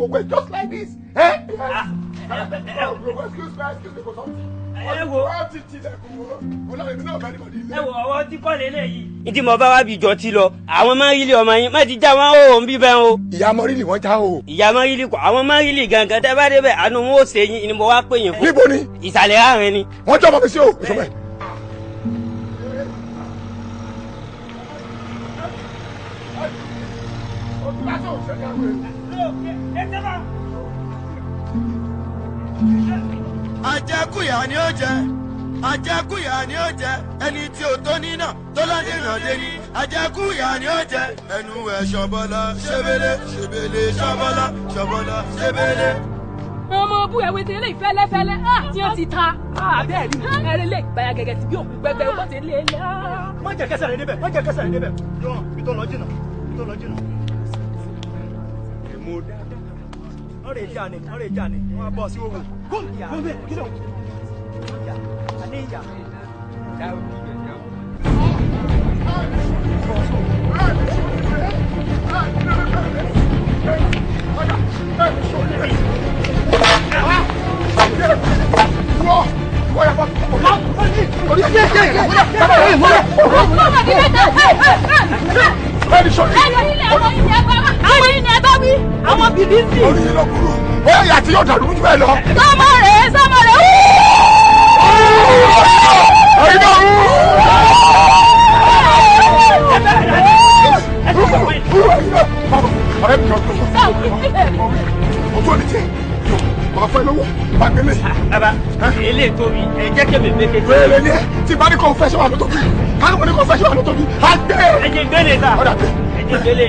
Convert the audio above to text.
Gbogbo ẹ̀ just like this. Ẹ excuse me, excuse me, kò sọ. Ẹ wo. Wọ́n ti tilẹ̀kùn wọn. Ọlọ́run èmi náà bá níbọ̀dí ilé. Ẹ wọ ọwọ́ tí kọ́ lélẹ̀ yìí. Ní tí mo bá wá bí jọ ti lọ, àwọn mọ́rìlì ọmọ yín má ti já wọn ó ń bíbẹ́ o. Ìyá mọ́rìlì wọ́n já o. Ìyá mọ́rìlì kọ àwọn mọ́rìlì gangan, tẹ́ bá débẹ̀, àánú wọn ó ṣe yín ni mo wá pè yín fún. Níbo ni? Ìsàlẹ̀ àárín ni. Wọ́n jọ́ ọmọ mi sí o. Ìṣọ́mọ̀ ẹ̀. Àjẹkùyà ni ó jẹ, àjẹkùyà ni ó jẹ, ẹni tí ó tó nínà tó ládìrán dé ní. Àjẹkùyà ni ó jẹ, ẹnu ẹ ṣọbọlá ṣebele ṣebele, ṣọbọlá ṣọbọlá ṣebele. Ọmọ bú ẹwé tí eléyìí fẹ́lẹ́fẹ́lẹ́ tí ó ti ta bẹ́ẹ̀ rí ẹrẹ lè gbàyà gẹ́gẹ́ tí bí òkú gbẹgbẹ ó ti lé lé. Má jẹ́ kẹsẹ̀ rẹ̀ débẹ̀, má jẹ́ kẹsẹ̀ rẹ̀ débẹ̀ jọ, ibi tó lọ jìnnà, ibi tó lọ jìnnà. Èmo dáadáa, ọ̀rẹ́ ìjà ni, ọ̀rẹ́ ìjà ni, wọ́n á bọ̀ sí òwò. Gómìnà kí ló ìyá àní ìyá. Àwọn bìbí. Orí yìí ló kúrò. Ó yà tí yóò dàrú jù bẹ́ẹ̀ lọ. Sọmọ rẹ̀, sọmọ rẹ̀. Orí náà rú. Ọ̀rẹ́ mi kàn tó. Ojú òní tiẹ̀. Màá fẹ́ lówó. Màá gbélé. Bàbá, ilé tóbi, ẹ jẹ́ kí mi mékè. Wéèrè ni ẹ tí bá ní kò fẹ́ ṣé wà ló tóbi. Káwọn ní kò fẹ́ ṣé wà ló tóbi. Á gbé. Ẹ jẹ́ gbélé ta. Ọ̀dà gbé. Ẹ jẹ́ gbélé.